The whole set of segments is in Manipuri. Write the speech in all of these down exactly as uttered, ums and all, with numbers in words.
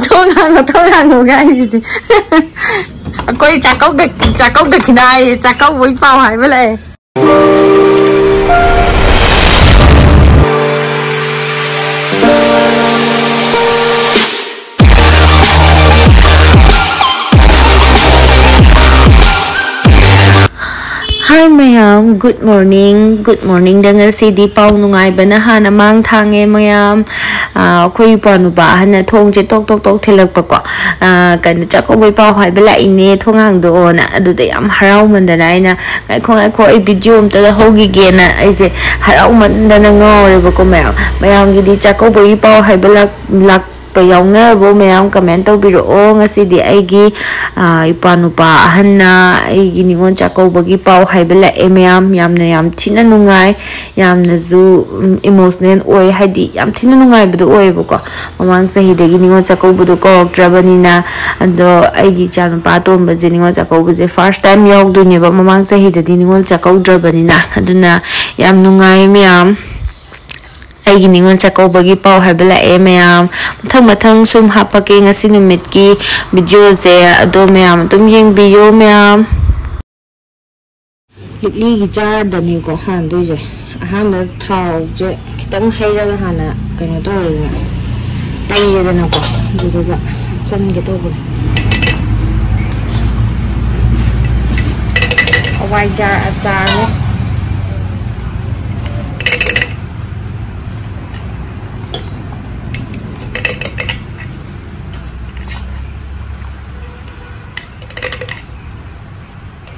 ꯊꯣꯡ ꯍꯥꯡꯉꯣ, ꯊꯣꯡ ꯍꯥꯡꯉꯣ ꯍꯥꯏꯁꯤꯗꯤ꯫ ꯑꯩꯈꯣꯏ ꯆꯥꯛꯀꯧꯗ ꯆꯥꯛꯀꯧꯗꯈꯤꯅ ꯍꯥꯏꯌꯦ, ꯆꯥꯛꯀꯧꯕꯒꯤ ꯄꯥꯎ ꯍꯥꯏꯕ ꯂꯥꯛꯑꯦ꯫ Hi ꯃꯌꯥꯝ, good morning, good morningꯗ ꯉꯁꯤꯗꯤ ꯄꯥꯎ ꯅꯨꯡꯉꯥꯏꯕꯅ ꯍꯥꯟꯅ ꯃꯥꯡ ꯊꯥꯡꯉꯦ ꯃꯌꯥꯝ꯫ ꯑꯥ, ꯑꯩꯈꯣꯏ ꯏꯄ꯭ꯋꯥ ꯅꯨꯄꯥ ꯑꯍꯟꯅ ꯊꯣꯡꯁꯦ ꯇꯣꯛ ꯇꯣꯛ ꯇꯣꯛ ꯊꯤꯜꯂꯛꯄꯀꯣ꯫ ꯑꯥ, ꯀꯩꯅꯣ, "ꯆꯥꯛꯀꯧꯕꯩ ꯄꯥꯎ ꯍꯥꯏꯕ ꯂꯥꯛꯏꯅꯦ, ꯊꯣꯡ ꯍꯥꯡꯗꯣꯛꯑꯣꯅ"꯫ ꯑꯗꯨꯗ ꯌꯥꯝ ꯍꯔꯥꯎꯃꯟꯗꯅ ꯑꯩꯅ, "ꯉꯥꯏꯈꯣ ꯉꯥꯏꯈꯣ, ꯑꯩ ꯚꯤꯗꯤꯑꯣ ꯑꯝꯇ ꯂꯧꯍꯧꯈꯤꯒꯦꯅ" ꯑꯩꯁꯦ ꯍꯔꯥꯎꯃꯟꯗꯅ ꯉꯥꯎꯔꯦꯕꯀꯣ ꯃꯌꯥꯝ꯫ ꯃꯌꯥꯝꯒꯤꯗꯤ ꯆꯥꯛꯀꯧꯕꯒꯤ ꯄꯥꯎ ꯍꯥꯏꯕ ꯂꯥꯛ-, ꯂꯥꯛꯄ ꯌꯥꯎꯅꯔꯕꯣ ꯃꯌꯥꯝ? ꯀꯃꯦꯟ ꯇꯧꯕꯤꯔꯛꯑꯣ꯫ ꯉꯁꯤꯗꯤ ꯑꯩꯒꯤ, ꯑꯥ, ꯏꯄ꯭ꯋꯥ ꯅꯨꯄꯥ ꯑꯍꯟꯅ ꯑꯩꯒꯤ ꯅꯤꯉꯣꯜ ꯆꯥꯛꯀꯧꯕꯒꯤ ꯄꯥꯎ ꯍꯥꯏꯕ ꯂꯥꯛꯑꯦ ꯃꯌꯥꯝ꯫ ꯌꯥꯝꯅ ꯌꯥꯝ ꯊꯤꯅ ꯅꯨꯡꯉꯥꯏ꯫ ꯌꯥꯝꯅꯁꯨ, ꯎꯝ, ꯏꯃꯣꯁꯅꯦꯜ ꯑꯣꯏ, ꯍꯥꯏꯗꯤ ꯌꯥꯝ ꯊꯤꯅ ꯅꯨꯡꯉꯥꯏꯕꯗꯣ ꯑꯣꯏꯌꯦꯕꯀꯣ꯫ ꯃꯃꯥꯡ ꯆꯍꯤꯗꯒꯤ ꯅꯤꯉꯣꯜ ꯆꯥꯛꯀꯧꯕꯗꯣ ꯀꯧꯔꯛꯇ꯭ꯔꯕꯅꯤꯅ꯫ ꯑꯗꯣ ꯑꯩꯒꯤ ꯏꯆꯥꯅꯨꯄꯥ ꯑꯇꯣꯝꯕꯁꯦ ꯅꯤꯉꯣꯜ ꯆꯥꯛꯀꯧꯕꯁꯦ ꯐꯥꯔꯁ ꯇꯥꯏꯝ ꯌꯥꯎꯗꯣꯏꯅꯦꯕ, ꯃꯃꯥꯡ ꯆꯍꯤꯗꯗꯤ ꯅꯤꯉꯣꯜ ꯆꯥꯛꯀꯧꯗ꯭ꯔꯕꯅꯤꯅ꯫ ꯑꯗꯨꯅ ꯌꯥꯝ ꯅꯨꯡꯉꯥꯏ ꯃꯌꯥꯝ꯫ ꯑꯩꯒꯤ ꯅꯤꯉꯣꯜ ꯆꯥꯛꯀꯧꯕꯒꯤ ꯄꯥꯎ ꯍꯥꯏꯕ ꯂꯥꯛꯑꯦ ꯃꯌꯥꯝ꯫ ꯃꯊꯪ ꯃꯊꯪ ꯁꯨꯝ ꯍꯥꯞꯄꯛꯀꯦ ꯉꯁꯤ ꯅꯨꯃꯤꯠꯀꯤ ꯚꯤꯗꯤꯑꯣꯁꯦ, ꯑꯗꯣ ꯃꯌꯥꯝ ꯑꯗꯨꯝ ꯌꯦꯡꯕꯤꯌꯣ ꯃꯌꯥꯝ꯫ ꯂꯤꯛꯂꯤꯒꯤ ꯖꯥꯔꯗꯅꯤꯀꯣ ꯍꯥꯟꯗꯣꯏꯁꯦ꯫ ꯑꯍꯥꯟꯕꯗ ꯊꯥꯎꯁꯦ ꯈꯤꯇꯪ ꯍꯩꯔꯒ ꯍꯥꯟꯅ ꯀꯩꯅꯣ ꯇꯧꯔꯦꯗꯅ, ꯇꯩꯔꯦꯗꯅꯀꯣ꯫ ꯑꯗꯨꯗꯨꯒ ꯍꯥꯞꯆꯟꯒꯦ ꯇꯧꯕꯅꯦ꯫ ꯍꯋꯥꯏꯖꯥꯔ ꯑꯆꯥꯔꯅꯦ꯫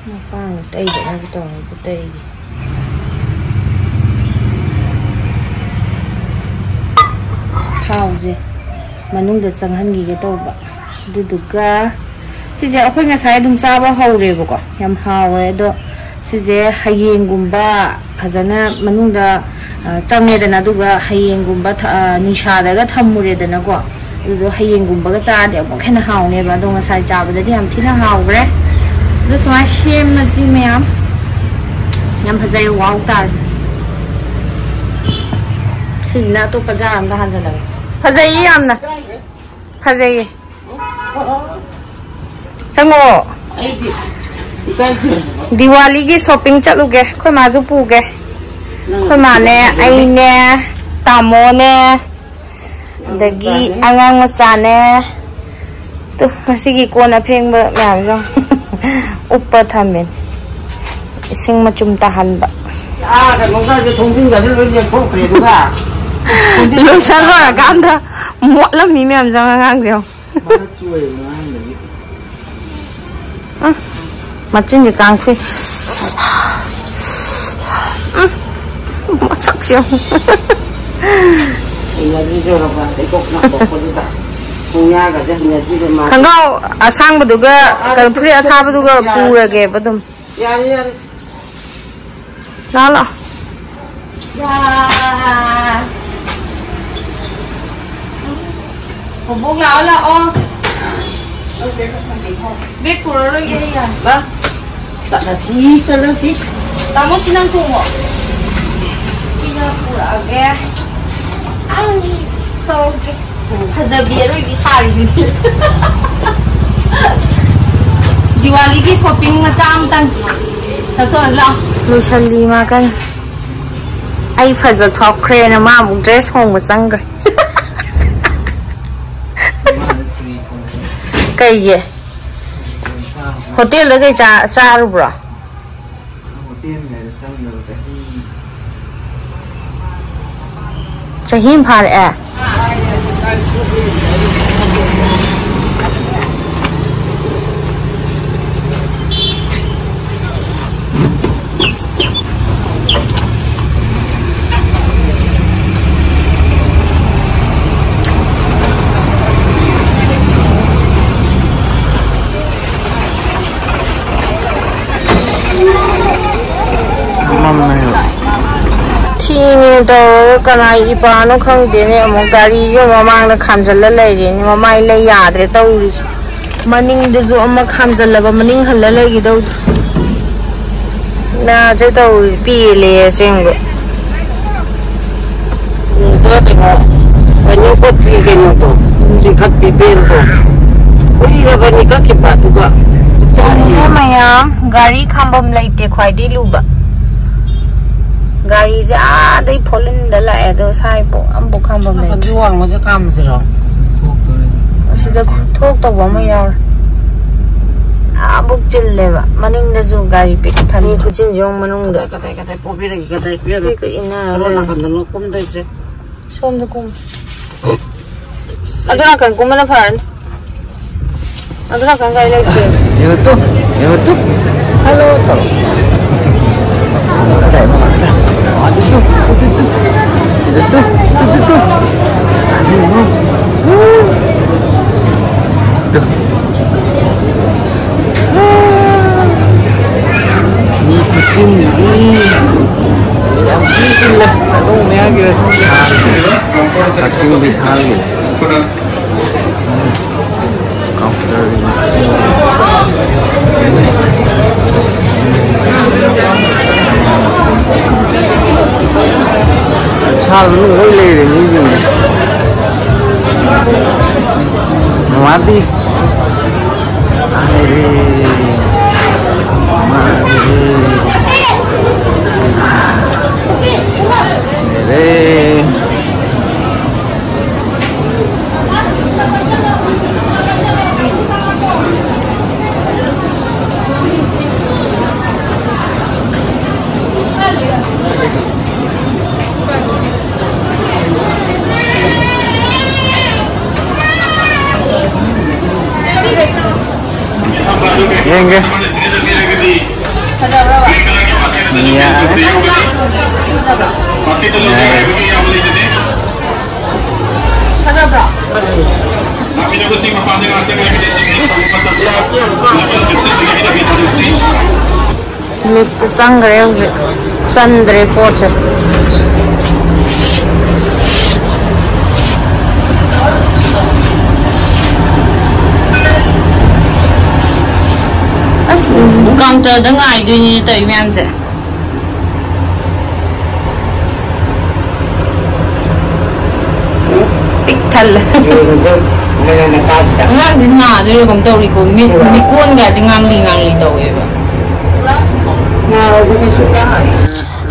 ꯃꯄꯥꯟ ꯇꯩꯗꯅꯕ ꯇꯧꯔꯒ ꯇꯩꯒꯦ꯫ ꯊꯥꯎꯁꯦ ꯃꯅꯨꯡꯗ ꯆꯪꯍꯟꯈꯤꯒꯦ ꯇꯧꯕ꯫ ꯑꯗꯨꯗꯨꯒ ꯁꯤꯁꯦ ꯑꯩꯈꯣꯏ ꯉꯁꯥꯏ ꯑꯗꯨꯝ ꯆꯥꯕ ꯍꯧꯔꯦꯕꯀꯣ, ꯌꯥꯝ ꯍꯥꯎꯋꯦ꯫ ꯑꯗꯣ ꯁꯤꯁꯦ ꯍꯌꯦꯡꯒꯨꯝꯕ ꯐꯖꯅ ꯃꯅꯨꯡꯗ, ꯑ, ꯆꯪꯉꯦꯗꯅ, ꯑꯗꯨꯒ ꯍꯌꯦꯡꯒꯨꯝꯕ ꯊ-, ꯑ, ꯅꯨꯡꯁꯥꯗꯒ ꯊꯝꯃꯨꯔꯦꯗꯅꯀꯣ, ꯑꯗꯨꯗꯣ ꯍꯌꯦꯡꯒꯨꯝꯕꯒ ꯆꯥꯔꯗꯤ ꯑꯃꯨꯛ ꯍꯦꯟꯅ ꯍꯥꯎꯅꯦꯕ꯫ ꯑꯗꯣ ꯉꯁꯥꯏ ꯆꯥꯕꯗꯗꯤ ꯌꯥꯝ ꯊꯤꯅ ꯍꯥꯎꯈ꯭ꯔꯦ꯫ ꯑꯗꯣ ꯁꯨꯃꯥꯏꯅ ꯁꯦꯝꯃꯁꯤ ꯃꯌꯥꯝ꯫ ꯌꯥꯝ ꯐꯖꯩ, ꯋꯥꯎ ꯇꯥꯔꯦ꯫ ꯁꯤꯁꯤꯅ ꯑꯇꯣꯞꯄ ꯖꯥꯔ ꯑꯝꯗ ꯍꯥꯟꯖꯜꯂꯒꯦ꯫ ꯐꯖꯩꯌꯦ ꯌꯥꯝꯅ꯫ ꯐꯖꯩꯌꯦ꯫ ꯆꯪꯉꯣ꯫ ꯑꯩꯗꯤ ꯏꯀꯥꯏꯖꯩ꯫ ꯗꯤꯋꯥꯂꯤꯒꯤ ꯁꯣꯄꯤꯡ ꯆꯠꯂꯨꯒꯦ꯫ ꯑꯩꯈꯣꯏ ꯃꯥꯁꯨ ꯄꯨꯒꯦ꯫ ꯅꯪ ꯑꯩꯈꯣꯏ ꯃꯥꯅꯦ, ꯐꯖꯩ꯫ ꯑꯩꯅꯦ, ꯇꯥꯃꯣꯅꯦ, ꯑꯗꯒꯤ ꯑꯉꯥꯡ ꯃꯆꯥꯅꯦ꯫ ꯇꯨ, ꯉꯁꯤꯒꯤ ꯀꯣꯟ ꯑꯐꯦꯡꯕ ꯃꯌꯥꯝꯁꯨ ꯎꯞꯄ ꯊꯝꯃꯤꯅꯦ꯫ ꯏꯁꯤꯡ ꯃꯆꯨꯝ ꯇꯥꯍꯟꯕ꯫ ꯑꯥ, ꯀꯩꯅꯣꯒꯁꯦ, ꯊꯣꯡꯖꯤꯟꯒꯁꯦ ꯂꯣꯏ ꯂꯦꯛꯊꯣꯛꯈ꯭ꯔꯦ ꯑꯗꯨꯒ꯫ ꯂꯣꯏꯁꯜ ꯂꯣꯏꯔꯀꯥꯟꯗ ꯃꯣꯠꯂꯝꯃꯤ ꯃꯌꯥꯝꯁꯦ ꯑꯉꯥꯡꯁꯦ ꯌꯦꯡꯉꯣ꯫ ꯃꯔꯛ ꯆꯨꯏꯌꯦꯕ ꯉꯔꯥꯡꯗꯒꯤ꯫ ꯎꯝ, ꯃꯆꯤꯟꯁꯦ ꯀꯥꯡ ꯊꯣꯛꯏ꯫ ꯎꯝ, ꯃꯁꯛꯁꯦ ꯌꯦꯡꯉꯨ꯫ ꯍꯩꯅꯗ꯭ꯔꯤꯁꯦ ꯌꯦꯡꯉꯨꯀꯣ, ꯇꯩꯊꯣꯛ ꯅꯥꯟꯊꯣꯛꯄꯗꯨꯗ꯫ ꯈꯣꯡꯌꯥꯒꯁꯦ ꯍꯩꯅꯗ꯭ꯔꯤꯕ ꯃꯥ꯫ ꯈꯣꯡꯒ꯭ꯔꯥꯎ ꯑꯁꯥꯡꯕꯗꯨꯒ ꯑꯥ, ꯀꯩꯅꯣ ꯐꯨꯔꯤꯠ ꯑꯁꯥꯡꯕꯗꯨꯒ ꯑꯊꯥꯕꯗꯨꯒ ꯌꯥꯔꯦ꯫ ꯄꯨꯔꯒꯦꯕ ꯑꯗꯨꯝ꯫ ꯌꯥꯔꯦ, ꯌꯥꯔꯦ꯫ ꯂꯥꯛꯑꯣ, ꯂꯥꯛꯑꯣ꯫ ꯌꯥ꯫ ꯕꯣꯕꯣꯛ ꯂꯥꯛꯑꯣ, ꯂꯥꯛꯑꯣ꯫ ꯕꯦꯛ ꯄꯨꯔꯔꯣꯏꯒꯦ ꯑꯩ ꯌꯥꯔꯦ꯫ ꯆꯠꯂꯁꯤ, ꯆꯠꯂꯁꯤ꯫ ꯇꯥꯃꯣ, ꯁꯤ ꯅꯪ ꯇꯣꯡꯉꯣ꯫ ꯁꯤꯅ ꯄꯨꯔꯛꯑꯒꯦ꯫ ꯑꯩ ꯇꯣꯡꯒꯦ꯫ ꯐꯖꯕꯤ ꯑꯔꯣꯏꯕꯤ ꯁꯥꯔꯤꯁꯤꯗꯤ꯫ ꯗꯤꯋꯥꯂꯤꯒꯤ ꯁꯣꯄꯤꯡ ꯃꯆꯥ ꯑꯝꯇꯪ ꯆꯠꯊꯣꯛꯑꯁꯤ ꯂꯥꯛꯑꯣ꯫ ꯂꯣꯏꯁꯜꯂꯤ ꯃꯥ ꯀꯟꯅ꯫ ꯑꯩ ꯐꯖ ꯊꯣꯛꯈ꯭ꯔꯦꯅ ꯃꯥ ꯑꯃꯨꯛ ꯗ꯭ꯔꯦꯁ ꯍꯣꯡꯕ ꯆꯪꯈ꯭ꯔꯦ꯫ ꯀꯩꯒꯤ? ꯍꯣꯇꯦꯜꯗ ꯀꯩ ꯆꯥ-, ꯆꯥꯔꯨꯕ꯭ꯔꯣ? ꯍꯣꯇꯦꯜ ꯍꯥꯏꯔ ꯆꯪꯗꯕ ꯆꯍꯤ꯫ ꯆꯍꯤ ꯑꯃ ꯐꯥꯔꯛꯑꯦ꯫ ꯊꯤꯅꯦ ꯇꯧꯔꯒ ꯀꯅꯥꯏ ꯏꯄꯥꯅꯣ ꯈꯪꯗꯦꯅꯦ, ꯑꯃꯨꯛ ꯒꯥꯔꯤꯁꯦ ꯑꯃꯨꯛ ꯃꯃꯥꯡꯗ ꯈꯥꯝꯖꯜꯂ ꯂꯩꯔꯦꯅꯦ, ꯃꯃꯥꯏ ꯂꯩ ꯌꯥꯗ꯭ꯔꯦ ꯇꯧꯔꯤꯁꯦ꯫ ꯃꯅꯤꯡꯗꯁꯨ ꯑꯃ ꯈꯥꯝꯖꯜꯂꯕ, ꯃꯅꯤꯡ ꯍꯜꯂ ꯂꯩꯈꯤꯗꯧꯗꯣ꯫ ꯌꯥꯗ꯭ꯔꯦ ꯇꯧꯔꯤꯁꯦ, ꯄꯦꯜꯂꯦ ꯑꯁꯦꯡꯕ꯫ ꯎꯝ, ꯄꯨꯂꯞ ꯀꯩꯅꯣ ꯀꯩꯅꯣ ꯀꯣꯠꯄꯤ ꯀꯩꯅꯣꯗꯣ, ꯆꯤꯡꯈꯠꯄꯤ ꯕꯦꯜꯗꯣ꯫ ꯀꯨꯏꯔꯕꯅꯤ ꯀꯛꯈꯤꯕ, ꯑꯗꯨꯒ ꯃꯌꯥꯝ ꯒꯥꯔꯤ ꯈꯥꯝꯕꯝ ꯂꯩꯇꯦ, ꯈ꯭ꯋꯥꯏꯗꯩ ꯂꯨꯕ꯫ ꯒꯥꯔꯤꯁꯦ ꯑꯥꯗꯩ ꯐꯣꯂꯤꯟꯗ ꯂꯥꯛꯑꯦ, ꯑꯗꯣ ꯁꯥꯏ ꯄꯣꯛ ꯑꯝꯕꯨꯛ ꯈꯥꯝꯕꯝ ꯂꯩꯇ꯭ꯔꯦ꯫ ꯑꯗꯨ ꯋꯥꯡꯃꯁꯦ ꯀꯥꯝꯁꯤꯔꯣ? ꯊꯣꯛꯇꯣꯔꯦ꯫ ꯑꯁꯤꯗ ꯊꯣꯛꯇꯧꯕ ꯑꯃ ꯌꯥꯎꯔꯦ꯫ ꯑꯥꯕꯨꯛ ꯆꯤꯜꯂꯦꯕ, ꯃꯅꯤꯡꯗꯁꯨ ꯒꯥꯔꯤ ꯄꯤꯛ ꯊꯟ꯫ ꯃꯤ ꯈꯨꯆꯤꯟꯁꯦ ꯌꯦꯡꯉꯨ ꯃꯅꯨꯡꯗ꯫ ꯀꯗꯥꯏ, ꯀꯗꯥꯏ, ꯀꯗꯥꯏ ꯄꯣꯕꯤꯔꯒꯦ, ꯀꯗꯥꯏ ꯄꯤꯔꯒꯦ? ꯄꯤꯛ ꯄꯤꯛ ꯏꯟꯅꯔ ꯀꯔꯣꯟ ꯂꯩꯔꯦ꯫ ꯅꯥꯀꯟꯗ ꯂꯣꯛ ꯀꯨꯝꯗꯣꯏꯁꯦ꯫ ꯁꯣꯝꯗ ꯀꯨꯝ꯫ ꯑꯗꯨ ꯅꯥꯀꯟ ꯀꯨꯝꯕꯅ ꯐꯔꯅꯤ꯫ ꯑꯗꯨ ꯅꯥꯀꯟ ꯒꯥꯔꯤ ꯂꯩꯇꯦ꯫ ꯌꯦꯡꯉꯨ ꯇꯨ, ꯌꯦꯡꯉꯨ ꯇꯨ꯫ ꯍꯜꯂꯣ ꯇꯧꯔꯣ꯫ ꯑꯃ ꯂꯥꯛꯀꯗꯥꯏ, ꯑꯃ ꯂꯥꯛꯀꯗꯥꯏ꯫ ꯑꯗꯨ ꯇꯨ, ꯇꯨ, ꯇꯨ, ꯇꯨ꯫ ꯑꯗꯨ ꯇꯨ, ꯇꯨ, ꯇꯨ, ꯇꯨ꯫ ꯑꯗꯨ ꯌꯦꯡꯉꯨ꯫ ꯇꯨ꯫ ꯃꯤ ꯈꯨꯆꯤꯟꯁꯤꯗꯤ ꯌꯥꯝ ꯊꯤ ꯆꯤꯜꯂꯦ꯫ ꯆꯥꯛꯈꯨꯝ ꯃꯌꯥꯒꯤꯔ? ꯀꯛꯆꯤꯡ ꯕꯤꯁꯥꯜꯒꯤ꯫ ꯀꯥꯎꯟꯇꯔꯒꯤ ꯃꯆꯤꯟ꯫ ꯕꯤꯁꯥꯜ ꯃꯅꯨꯡ ꯂꯣꯏ ꯂꯩꯔꯦ ꯃꯤꯁꯤꯡꯁꯦ꯫ ꯃꯃꯥꯗꯤ ꯍꯥꯏꯔꯦ꯫ ꯃꯥ ꯍꯥꯏꯔꯦ꯫ ꯁꯤꯔꯦ꯫ ꯌꯦꯡꯒꯦ꯫ ꯐꯖꯕ꯭ꯔꯕ? ꯌꯥꯔꯦ꯫ ꯌꯥꯔꯦ꯫ ꯐꯖꯕ꯭ꯔꯣ? ꯂꯤꯞꯇ ꯆꯪꯈ꯭ꯔꯦ ꯍꯧꯖꯤꯛ꯫ ꯆꯟꯗ꯭ꯔꯦ ꯄꯣꯠꯁꯦ꯫ ꯑꯁ, ꯎꯝ, ꯀꯥꯎꯟꯇꯔꯗ ꯉꯥꯏꯗꯣꯏꯅꯤꯅꯦ ꯇꯧꯔꯤ ꯃꯌꯥꯝꯁꯦ꯫ ꯈꯜꯂꯦ꯫ ꯑꯉꯥꯡꯁꯤ ꯅꯥꯗꯣꯏꯔꯥ ꯀꯩꯅꯣꯝ ꯇꯧꯔꯤꯀꯣ, ꯃꯤꯠ ꯃꯤꯀꯣꯟꯒꯁꯦ ꯉꯥꯡꯂꯤ ꯉꯥꯡꯂꯤ ꯇꯧꯋꯦꯕ꯫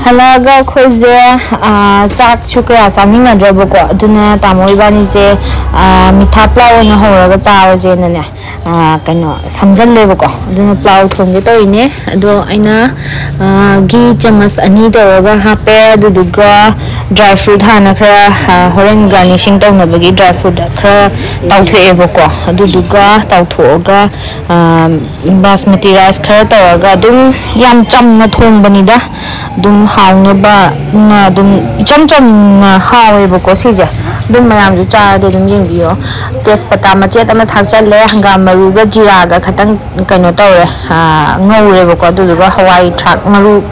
ꯍꯜꯂꯛꯑꯒ ꯑꯩꯈꯣꯏꯁꯦ, ꯑꯥ, ꯆꯥꯛꯁꯨ ꯀꯌꯥ ꯆꯥꯅꯤꯡꯅꯗ꯭ꯔꯕꯀꯣ, ꯑꯗꯨꯅ ꯇꯥꯃꯣ ꯏꯕꯥꯅꯤꯁꯦ, ꯑꯥ, ꯃꯤꯊꯥ ꯄ꯭ꯂꯥꯎ ꯑꯣꯏꯅ ꯍꯧꯔꯒ ꯆꯥꯔꯁꯦꯅꯅꯦ, ꯑꯥ, ꯀꯩꯅꯣ ꯁꯝꯖꯜꯂꯦꯕꯀꯣ, ꯑꯗꯨꯅ ꯄ꯭ꯂꯥꯎ ꯊꯣꯡꯒꯦ ꯇꯧꯔꯤꯅꯦ꯫ ꯑꯗꯣ ꯑꯩꯅ, ꯑꯥ, ꯘꯤ ꯆꯃꯁ ꯑꯅꯤ ꯇꯧꯔꯒ ꯍꯥꯞꯄꯦ, ꯑꯗꯨꯗꯨꯒ ꯗ꯭ꯔꯥꯏ ꯐ꯭ꯔꯨꯠ ꯍꯥꯟꯅ ꯈꯔ, ꯑꯥ, ꯍꯣꯔꯦꯟ ꯒꯥꯔꯅꯤꯁꯤꯡ ꯇꯧꯅꯕꯒꯤ ꯗ꯭ꯔꯥꯏ ꯐ꯭ꯔꯨꯠ ꯈꯔ ꯇꯥꯎꯊꯣꯛꯑꯦꯕꯀꯣ, ꯑꯗꯨꯗꯨꯒ ꯇꯥꯎꯊꯣꯛꯑꯒ, ꯑꯥ, ꯕꯥꯁꯃꯇꯤ ꯔꯥꯏꯁ ꯈꯔ ꯇꯧꯔꯒ ꯑꯗꯨꯝ ꯌꯥꯝ ꯆꯝꯅ ꯊꯣꯡꯕꯅꯤꯗ꯫ ꯑꯗꯨꯝ ꯍꯥꯎꯅꯕꯅ ꯑꯗꯨꯝ ꯏꯆꯝ ꯆꯝꯅ ꯍꯥꯎꯋꯦꯕꯀꯣ ꯁꯤꯁꯦ꯫ ꯑꯗꯨꯝ ꯃꯌꯥꯝꯁꯨ ꯆꯥꯔꯗꯤ ꯑꯗꯨꯝ ꯌꯦꯡꯕꯤꯌꯣ꯫ ꯇꯦꯖꯄꯇꯥ ꯃꯆꯦꯠ ꯑꯃ ꯊꯥꯛꯆꯜꯂꯦ, ꯍꯪꯒꯥꯝ ꯃꯔꯨꯒ ꯖꯤꯔꯥꯒ ꯈꯇꯪ ꯀꯩꯅꯣ ꯇꯧꯔꯦ, ꯑꯥ, ꯉꯧꯔꯦꯕꯀꯣ꯫ ꯑꯗꯨꯗꯨꯒ ꯍꯋꯥꯏ ꯊ꯭ꯔꯥꯛ ꯃꯔꯨ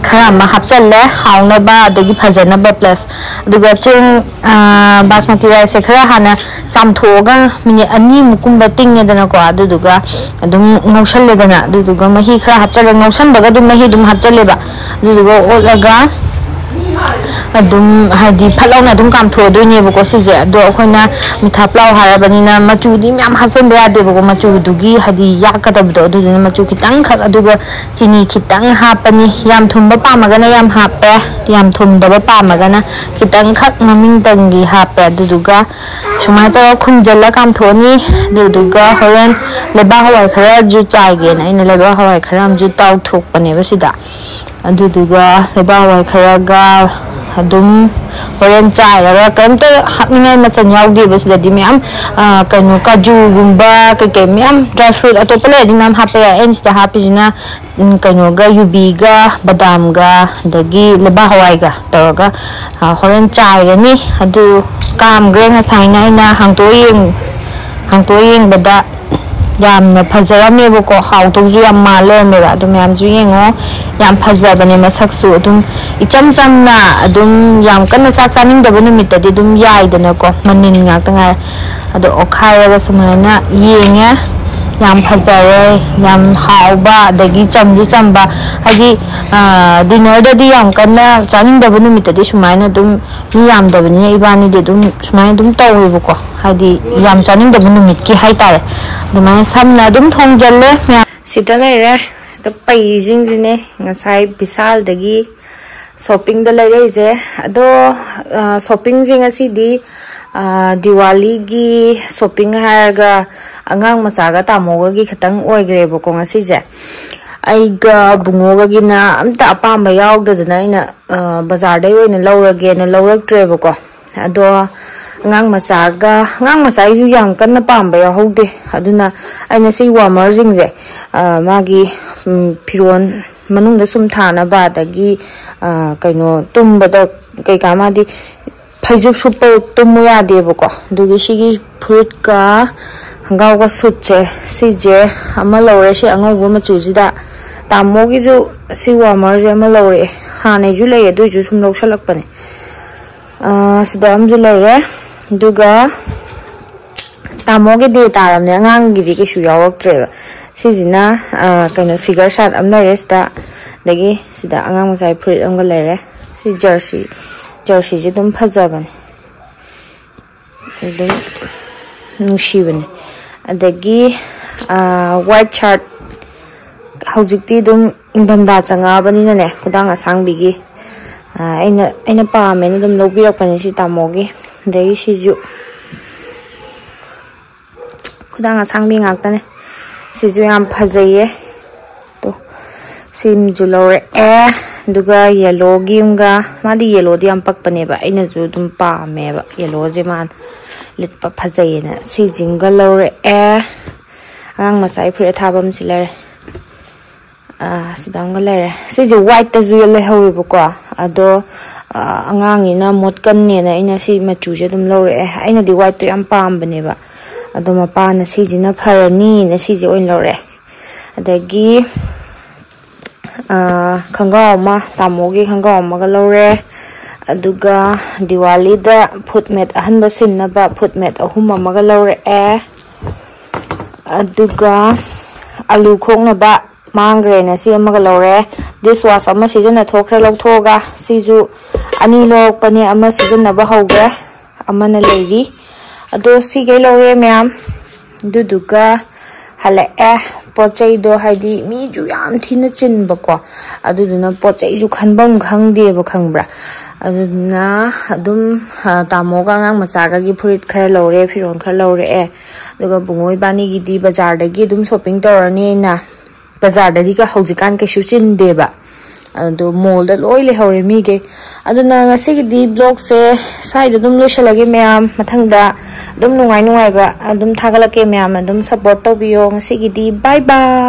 ꯈꯔ ꯑꯃ ꯍꯥꯞꯆꯜꯂꯦ, ꯍꯥꯎꯅꯕ ꯑꯗꯒꯤ ꯐꯖꯅꯕ ꯄ꯭ꯂꯁ꯫ ꯑꯗꯨꯒ ꯆꯦꯡ, ꯑꯥ, ꯕꯥꯁꯃꯇꯤ ꯔꯥꯏꯁꯁꯦ ꯈꯔ ꯍꯥꯟꯅ ꯆꯥꯝꯊꯣꯛꯑꯒ ꯃꯤꯅꯤꯠ ꯑꯅꯤꯃꯨꯛꯀꯨꯝꯕ ꯇꯤꯡꯉꯦꯗꯅꯀꯣ, ꯑꯗꯨꯗꯨꯒ ꯑꯗꯨꯝ ꯉꯧꯁꯜꯂꯦꯗꯅ, ꯑꯗꯨꯗꯨꯒ ꯃꯍꯤ ꯈꯔ ꯍꯥꯞꯆꯜꯂꯦ, ꯉꯧꯁꯟꯕꯒ ꯑꯗꯨꯝ ꯃꯍꯤ ꯑꯗꯨꯝ ꯍꯥꯞꯆꯜꯂꯦꯕ꯫ ꯑꯗꯨꯗꯨꯒ ꯑꯣꯠꯂꯒ ꯑꯗꯨꯝ ꯍꯥꯏꯗꯤ ꯐꯠ ꯂꯥꯎꯅ ꯑꯗꯨꯝ ꯀꯥꯝꯊꯣꯛꯑꯗꯣꯏꯅꯦꯕꯀꯣ ꯁꯤꯁꯦ꯫ ꯑꯗꯣ ꯑꯩꯈꯣꯏꯅ ꯃꯤꯊꯥ ꯄ꯭ꯂꯥꯎ ꯍꯥꯏꯔꯕꯅꯤꯅ ꯃꯆꯨꯗꯤ ꯃꯌꯥꯝ ꯍꯥꯞꯆꯟꯕ ꯌꯥꯗꯦꯕꯀꯣ, ꯃꯆꯨꯗꯨꯒꯤ ꯍꯥꯏꯗꯤ ꯌꯥꯛꯀꯗꯕꯗꯣ, ꯑꯗꯨꯗꯨꯅ ꯃꯆꯨ ꯈꯤꯇꯪꯈꯛ, ꯑꯗꯨꯒ ꯆꯤꯅꯤ ꯈꯤꯇꯪ ꯍꯥꯞꯄꯅꯤ꯫ ꯌꯥꯝ ꯊꯨꯝꯕ ꯄꯥꯝꯃꯒꯅ ꯌꯥꯝ ꯍꯥꯞꯄꯦ, ꯌꯥꯝ ꯊꯨꯝꯗꯕ ꯄꯥꯝꯃꯒꯅ ꯈꯤꯇꯪꯈꯛ ꯃꯃꯤꯡꯇꯪꯒꯤ ꯍꯥꯞꯄꯦ꯫ ꯑꯗꯨꯗꯨꯒ ꯁꯨꯃꯥꯏꯅ ꯇꯧꯔꯒ ꯈꯨꯝꯖꯤꯜꯂ ꯀꯥꯝꯊꯣꯛꯑꯅꯤ꯫ ꯑꯗꯨꯗꯨꯒ ꯍꯣꯔꯦꯟ ꯂꯩꯕꯥꯛ ꯍꯋꯥꯏ ꯈꯔꯁꯨ ꯆꯥꯏꯒꯦꯅ ꯑꯩꯅ ꯂꯩꯕꯥꯛ ꯍꯋꯥꯏ ꯈꯔ ꯑꯃꯁꯨ ꯇꯥꯎꯊꯣꯛꯄꯅꯦꯕ ꯁꯤꯗ꯫ ꯑꯗꯨꯗꯨꯒ ꯂꯩꯕꯥꯛ ꯍꯋꯥꯏ ꯈꯔꯒ ꯑꯗꯨꯝ ꯍꯣꯔꯦꯟ ꯆꯥꯏꯔꯒ, ꯀꯔꯤꯝꯇ ꯍꯥꯞꯅꯤꯡꯉꯥꯏ ꯃꯆꯜ ꯌꯥꯎꯗꯦꯕ ꯁꯤꯗꯗꯤ꯫ ꯃꯌꯥꯝ, ꯑ, ꯀꯩꯅꯣ, ꯀꯥꯖꯨꯒꯨꯝꯕ ꯀꯩꯀꯩ ꯃꯌꯥꯝ ꯗ꯭ꯔꯥꯏ ꯐ꯭ꯔꯨꯠ ꯑꯇꯣꯞꯄ ꯂꯩꯔꯗꯤ ꯃꯌꯥꯝ ꯍꯥꯞꯄ ꯌꯥꯏ꯫ ꯑꯩꯅ ꯁꯤꯗ ꯍꯥꯞꯄꯤꯁꯤꯅ, ꯎꯝ, ꯀꯩꯅꯣꯒ, ꯌꯨꯕꯤꯒ, ꯕꯗꯥꯝꯒ, ꯑꯗꯒꯤ ꯂꯩꯕꯥꯛ ꯍꯋꯥꯏꯒ ꯇꯧꯔꯒ, ꯑ, ꯍꯣꯔꯦꯟ ꯆꯥꯏꯔꯅꯤ꯫ ꯑꯗꯨ ꯀꯥꯝꯈ꯭ꯔꯦ ꯉꯁꯥꯏꯅ ꯑꯩꯅ ꯍꯥꯡꯇꯣꯛꯑ ꯌꯦꯡ-, ꯍꯥꯡꯇꯣꯛꯑ ꯌꯦꯡꯕꯗ ꯌꯥꯝꯅ ꯐꯖꯔꯝꯃꯦꯕꯀꯣ, ꯍꯥꯎꯗꯧꯁꯨ ꯌꯥꯝ ꯃꯥꯜ ꯂꯩꯔꯝꯃꯦꯕ꯫ ꯑꯗꯨ ꯃꯌꯥꯝꯁꯨ ꯌꯦꯡꯉꯣ, ꯌꯥꯝ ꯐꯖꯕꯅꯦ ꯃꯁꯛꯁꯨ꯫ ꯑꯗꯨꯝ ꯏꯆꯝ ꯆꯝꯅ, ꯑꯗꯨꯝ ꯌꯥꯝ ꯀꯟꯅ ꯆꯥꯛ ꯆꯥꯅꯤꯡꯗꯕ ꯅꯨꯃꯤꯠꯇꯗꯤ ꯑꯗꯨꯝ ꯌꯥꯏꯗꯅꯀꯣ, ꯃꯅꯤꯟ ꯉꯥꯛꯇ ꯉꯥꯏꯔꯦ꯫ ꯑꯗꯣ ꯑꯣꯠꯈꯥꯏꯔꯒ ꯁꯨꯃꯥꯏꯅ ꯌꯦꯡꯉꯦ꯫ ꯌꯥꯝ ꯐꯖꯔꯦ, ꯌꯥꯝ ꯍꯥꯎꯕ, ꯑꯗꯒꯤ ꯆꯝꯁꯨ ꯆꯝꯕ, ꯍꯥꯏꯗꯤ ꯗꯤꯅꯔꯗꯗꯤ ꯌꯥꯝ ꯀꯟꯅ ꯆꯥꯅꯤꯡꯗꯕ ꯅꯨꯃꯤꯠꯇꯗꯤ ꯁꯨꯃꯥꯏꯅ ꯑꯗꯨꯝ, ꯃꯤ ꯌꯥꯝꯗꯕꯅꯤꯅ ꯏꯕꯥꯅꯤꯗꯤ ꯑꯗꯨꯝ ꯁꯨꯃꯥꯏꯅ ꯑꯗꯨꯝ ꯇꯧꯋꯦꯕꯀꯣ, ꯍꯥꯏꯗꯤ ꯌꯥꯝ ꯆꯥꯅꯤꯡꯗꯕ ꯅꯨꯃꯤꯠꯀꯤ ꯍꯥꯏꯇꯥꯔꯦ꯫ ꯑꯗꯨꯃꯥꯏꯅ ꯁꯝꯅ ꯑꯗꯨꯝ ꯊꯣꯡꯖꯜꯂꯦ ꯃꯌꯥꯝ꯫ ꯁꯤꯗ ꯂꯩꯔꯦ, ꯁꯤꯗ ꯄꯩꯁꯤꯡꯁꯤꯅꯦ ꯉꯁꯥꯏ ꯕꯤꯁꯥꯜꯗꯒꯤ ꯁꯣꯞꯄꯤꯡꯗ ꯂꯩꯔꯛꯏꯁꯦ꯫ ꯑꯗꯣ ꯁꯣꯞꯄꯤꯡꯁꯦ ꯉꯁꯤꯗꯤ ꯗꯤꯋꯥꯂꯤꯒꯤ ꯁꯣꯞꯄꯤꯡ ꯍꯥꯏꯔꯒ ꯑꯉꯥꯡ ꯃꯆꯥꯒ ꯇꯥꯃꯣꯒꯒꯤ ꯈꯛꯇꯪ ꯑꯣꯏꯈ꯭ꯔꯦꯕꯀꯣ ꯉꯁꯤꯁꯦ꯫ ꯑꯩꯒ ꯕꯨꯡꯉꯣꯒꯒꯤꯅ ꯑꯝꯇ ꯑꯄꯥꯝꯕ ꯌꯥꯎꯗꯗꯅ ꯑꯩꯅ ꯕꯖꯥꯔꯗꯩ ꯑꯣꯏꯅ ꯂꯧꯔꯒꯦꯅ ꯂꯧꯔꯛꯇ꯭ꯔꯦꯕꯀꯣ꯫ ꯑꯗꯣ ꯑꯉꯥꯡ ꯃꯆꯥꯒ, ꯑꯉꯥꯡ ꯃꯆꯥꯒꯤꯁꯨ ꯌꯥꯝ ꯀꯟꯅ ꯄꯥꯝꯕ ꯌꯥꯎꯍꯧꯗꯦ꯫ ꯑꯗꯨꯅ ꯑꯩꯅ ꯁꯤ ꯋꯥꯔꯃꯔꯁꯤꯡꯁꯦ, ꯃꯥꯒꯤ ꯐꯤꯔꯣꯜ ꯃꯅꯨꯡꯗ ꯁꯨꯝ ꯊꯥꯅꯕ, ꯑꯗꯒꯤ ꯀꯩꯅꯣ ꯇꯨꯝꯕꯗ ꯀꯩꯀꯥ, ꯃꯥꯗꯤ ꯐꯩꯖꯨꯞ ꯁꯨꯞꯄ ꯇꯨꯝꯃꯨ ꯌꯥꯗꯦꯕꯀꯣ꯫ ꯑꯗꯨꯒꯤ ꯁꯤꯒꯤ ꯐꯨꯔꯤꯠꯀ ꯈꯣꯡꯒ꯭ꯔꯥꯎꯒ ꯁꯨꯠꯁꯦ, ꯁꯤꯁꯦ ꯑꯃ ꯂꯧꯔꯦ, ꯁꯤ ꯑꯉꯧꯕ ꯃꯆꯨꯁꯤꯗ꯫ ꯇꯥꯃꯣꯒꯤꯁꯨ ꯁꯤ ꯋꯥꯔꯃꯔꯁꯦ ꯑꯃ ꯂꯧꯔꯛꯑꯦ, ꯍꯥꯟꯅꯩꯁꯨ ꯂꯩ, ꯑꯗꯨꯏꯁꯨ ꯁꯨꯝ ꯂꯧꯁꯜꯂꯛꯄꯅꯦ꯫ ꯁꯤꯗ ꯑꯃꯁꯨ ꯂꯩꯔꯦ꯫ ꯑꯗꯨꯒ ꯇꯥꯃꯣꯒꯤ ꯗꯦ ꯇꯥꯔꯕꯅꯦ, ꯑꯉꯥꯡꯒꯤꯗꯤ ꯀꯩꯁꯨ ꯌꯥꯎꯔꯛꯇ꯭ꯔꯦꯕ꯫ ꯁꯤꯁꯤꯅ ꯀꯩꯅꯣ, ꯐꯤꯒꯔ ꯁꯥꯔꯠ ꯑꯃ ꯂꯩꯔꯦ ꯁꯤꯗ꯫ ꯑꯗꯒꯤ ꯁꯤꯗ ꯑꯉꯥꯡ ꯃꯆꯥꯒꯤ ꯐꯨꯔꯤꯠ ꯑꯃꯒ ꯂꯩꯔꯦ꯫ ꯁꯤ ꯖꯔꯁꯤ, ꯖꯔꯁꯤꯁꯦ ꯑꯗꯨꯝ ꯐꯖꯕꯅꯦ, ꯑꯗꯨꯝ ꯅꯨꯡꯁꯤꯕꯅꯦ꯫ ꯑꯗꯒꯤ ꯋꯥꯏꯠ ꯁꯥꯔꯠ, ꯍꯧꯖꯤꯛꯇꯤ ꯑꯗꯨꯝ ꯏꯪꯊꯝꯊꯥ ꯆꯪꯉꯛꯑꯕꯅꯤꯅꯅꯦ, ꯈꯨꯗꯥꯡ ꯑꯁꯥꯡꯕꯤꯒꯤ ꯑꯩꯅ ꯑꯩꯅ ꯄꯥꯝꯃꯦꯅ ꯑꯗꯨꯝ ꯂꯧꯕꯤꯔꯛꯄꯅꯦ ꯁꯤ ꯇꯥꯃꯣꯒꯤ꯫ ꯑꯗꯒꯤ ꯁꯤꯁꯨ ꯈꯨꯗꯥꯡ ꯑꯁꯥꯡꯕꯤ ꯉꯥꯛꯇꯅꯦ꯫ ꯁꯤꯁꯨ ꯌꯥꯝ ꯐꯖꯩꯌꯦ꯫ ꯇꯣ, ꯁꯤꯃꯁꯨ ꯂꯧꯔꯛꯑꯦ꯫ ꯑꯗꯨꯒ ꯌꯦꯂꯣꯒꯤ ꯑꯃꯒ, ꯃꯥꯗꯤ ꯌꯦꯂꯣꯗꯤ ꯌꯥꯝ ꯄꯛꯄꯅꯦꯕ, ꯑꯩꯅꯁꯨ ꯑꯗꯨꯝ ꯄꯥꯝꯃꯦꯕ ꯌꯦꯂꯣꯁꯦ, ꯃꯥꯅ ꯂꯤꯠꯄ ꯐꯖꯩꯌꯦꯅ꯫ ꯁꯤꯁꯤꯃꯒ ꯂꯧꯔꯛꯑꯦ꯫ ꯑꯉꯥꯡ ꯃꯆꯥꯒꯤ ꯐꯨꯔꯤꯠ ꯑꯊꯥꯕ ꯑꯃꯁꯨ ꯂꯩꯔꯦ꯫ ꯁꯤꯗ ꯑꯃꯒ ꯂꯩꯔꯦ꯫ ꯁꯤꯁꯦ ꯋꯥꯏꯠꯇꯁꯨ ꯂꯩꯍꯧꯋꯦꯕꯀꯣ, ꯑꯗꯣ ꯑꯉꯥꯡꯅꯤꯅ ꯃꯣꯠꯀꯟꯅꯦꯅ ꯑꯩꯅ ꯁꯤ ꯃꯆꯨꯁꯦ ꯑꯗꯨꯝ ꯂꯧꯔꯛꯑꯦ꯫ ꯑꯩꯅꯗꯤ ꯋꯥꯏꯠꯇꯣ ꯌꯥꯝ ꯄꯥꯝꯕꯅꯦꯕ, ꯑꯗꯣ ꯃꯄꯥꯅ ꯁꯤꯁꯤꯅ ꯐꯔꯅꯤꯅ ꯁꯤꯁꯦ ꯑꯣꯏꯅ ꯂꯧꯔꯛꯑꯦ꯫ ꯑꯗꯒꯤ ꯈꯣꯡꯒ꯭ꯔꯥꯎ ꯑꯃ, ꯇꯥꯃꯣꯒꯤ ꯈꯣꯡꯒ꯭ꯔꯥꯎ ꯑꯃꯒ ꯂꯧꯔꯦ꯫ ꯑꯗꯨꯒ ꯗꯤꯋꯥꯂꯤꯗ ꯐꯨꯠ ꯃꯦꯠ ꯑꯍꯟꯕ ꯁꯤꯟꯅꯕ ꯐꯨꯠ ꯃꯦꯠ ꯑꯍꯨꯝ ꯑꯃꯒ ꯂꯧꯔꯛꯑꯦ꯫ ꯑꯗꯨꯒ ꯑꯂꯨ ꯈꯣꯛꯅꯕ ꯃꯥꯡꯈ꯭ꯔꯦꯅ ꯁꯤ ꯑꯃꯒ ꯂꯧꯔꯦ꯫ ꯗꯤꯁ ꯋꯥꯁ ꯑꯃ ꯁꯤꯖꯤꯟꯅ ꯊꯣꯛꯈ꯭ꯔꯦ ꯂꯧꯊꯣꯛꯑꯒ꯫ ꯁꯤꯁꯨ ꯑꯅꯤ ꯂꯧꯔꯛꯄꯅꯦ, ꯑꯃ ꯁꯤꯖꯤꯟꯅꯕ ꯍꯧꯈ꯭ꯔꯦ, ꯑꯃꯅ ꯂꯩꯔꯤ꯫ ꯑꯗꯣ ꯁꯤꯈꯩ ꯂꯧꯔꯦ ꯃꯌꯥꯝ꯫ ꯑꯗꯨꯗꯨꯒ ꯍꯜꯂꯛꯑꯦ꯫ ꯄꯣꯠ ꯆꯩꯗꯣ ꯍꯥꯏꯗꯤ ꯃꯤꯁꯨ ꯌꯥꯝ ꯊꯤꯅ ꯆꯤꯟꯕꯀꯣ, ꯑꯗꯨꯗꯨꯅ ꯄꯣꯠ ꯆꯩꯁꯨ ꯈꯟꯐꯝ ꯈꯪꯗꯦꯕ, ꯈꯪꯕ꯭ꯔꯥ? ꯑꯗꯨꯗꯨꯅ ꯑꯗꯨꯝ, ꯑ, ꯇꯥꯃꯣꯒ ꯑꯉꯥꯡ ꯃꯆꯥꯒꯒꯤ ꯐꯨꯔꯤꯠ ꯈꯔ ꯂꯧꯔꯦ, ꯐꯤꯔꯣꯜ ꯈꯔ ꯂꯧꯔꯛꯑꯦ꯫ ꯑꯗꯨꯒ ꯕꯨꯡꯉꯣ ꯏꯕꯥꯅꯤꯒꯤꯗꯤ ꯕꯖꯥꯔꯗꯒꯤ ꯑꯗꯨꯝ ꯁꯣꯞꯄꯤꯡ ꯇꯧꯔꯅꯤ ꯑꯩꯅ꯫ ꯕꯖꯥꯔꯗꯗꯤ ꯀ-, ꯍꯧꯖꯤꯛꯀꯥꯟ ꯀꯩꯁꯨ ꯆꯤꯟꯗꯦꯕ, ꯑꯗꯣ ꯃꯣꯜꯗ ꯂꯣꯏ ꯂꯩꯍꯧꯔꯦ ꯃꯤꯈꯩ꯫ ꯑꯗꯨꯅ ꯉꯁꯤꯒꯤꯗꯤ ꯕ꯭ꯂꯣꯒꯁꯦ ꯁ꯭ꯋꯥꯏꯗ ꯑꯗꯨꯝ ꯂꯣꯏꯁꯤꯜꯂꯒꯦ ꯃꯌꯥꯝ꯫ ꯃꯊꯪꯗ ꯑꯗꯨꯝ ꯅꯨꯡꯉꯥꯏ ꯅꯨꯡꯉꯥꯏꯕ ꯑꯗꯨꯝ ꯊꯥꯒꯠꯂꯛꯀꯦ, ꯃꯌꯥꯝꯅ ꯑꯗꯨꯝ ꯁꯞꯄꯣꯔꯠ ꯇꯧꯕꯤꯌꯣ꯫ ꯉꯁꯤꯒꯤꯗꯤ ꯕꯥꯏ ꯕꯥꯏ꯫